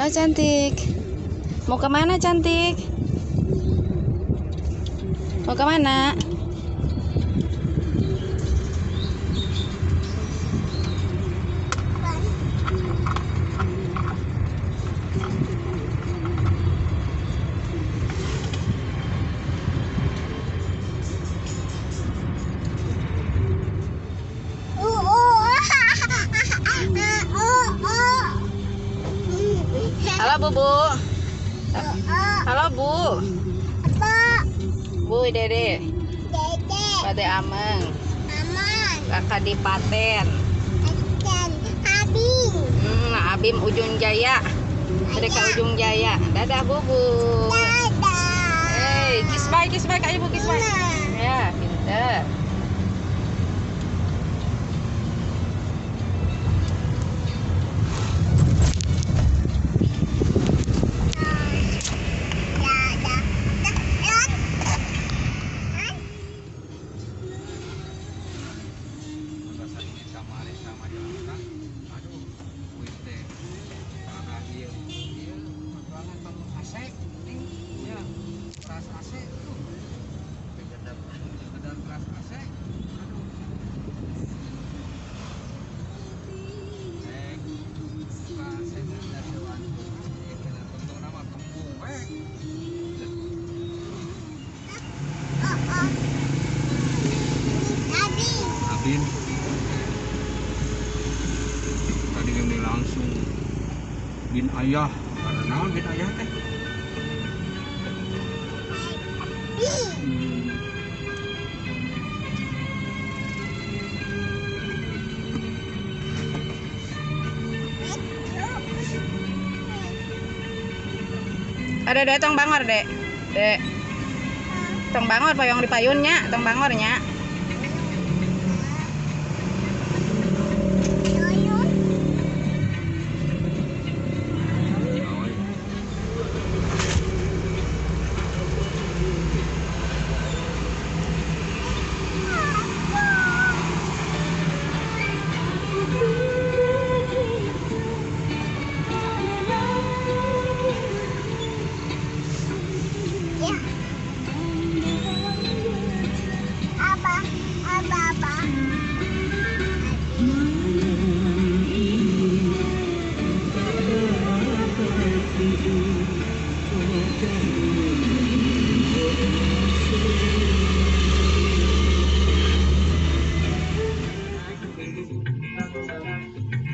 Hai cantik. Mau kemana cantik? Mau kemana? Halo Bu. Halo Bu. Bu Dede. Dede. Ameng. Kakak di Paten. Abim. Abim Ujung Jaya. Mereka Ujung Jaya. Dadah Bu. Dadah. Hey, kiss bye Kak Ibu, kiss bye. Ya, pinter. Abim. Tadi kami langsung bin ayah, karena naon bin ayah teh? Ada dek tong bangor dek, dek tong bangor payung di payunnya, tong bangornya.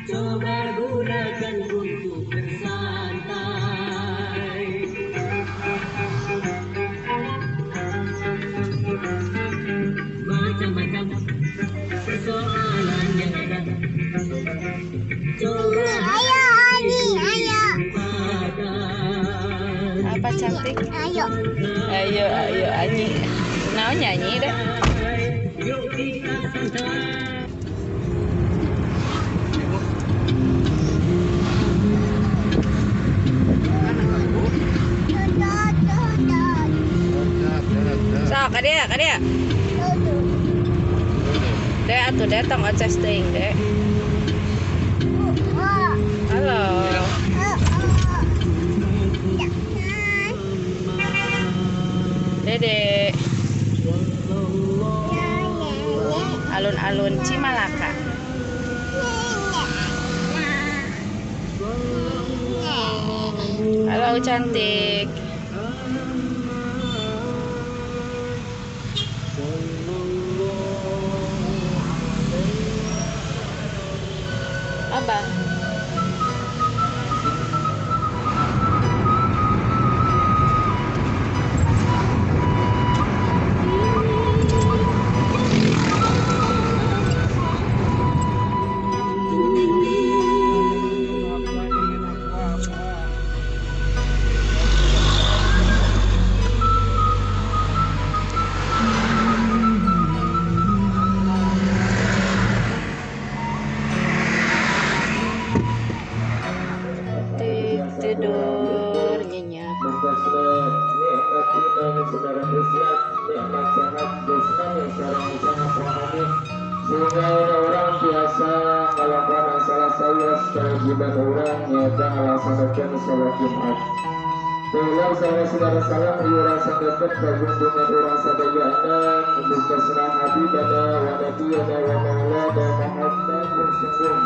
Coba gunakan untuk bersantai. Macam-macam persoalan yang ada. Coba ayo, ayo. Apa cantik? Ayo. Ayo, ayo Anyi. Nah, nyanyi deh. Yuk kita santai. Sok, kadia, kadia. Dek atuh dek tong oces teuing dek. Halo. Dede. Alun-alun Cimalaka. Halo cantik. Abah. Tidur nyenyak. Sehingga orang biasa melakukan salah. salah kewajiban urang nyaeta ngalaksanakeun salat Jumat. Baiklah saudara salam urang sadaya kagungkungan urang sadayana bukasna habibana wa nabiyana wa maulana Muhammad sungguh.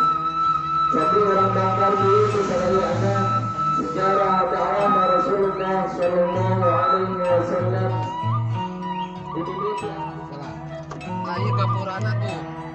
Tapi urang bangkar di sadayana sejarah dakwah Rasulullah sallallahu alaihi wasallam. Ini Salah. Nah, ieu gapurana tuh.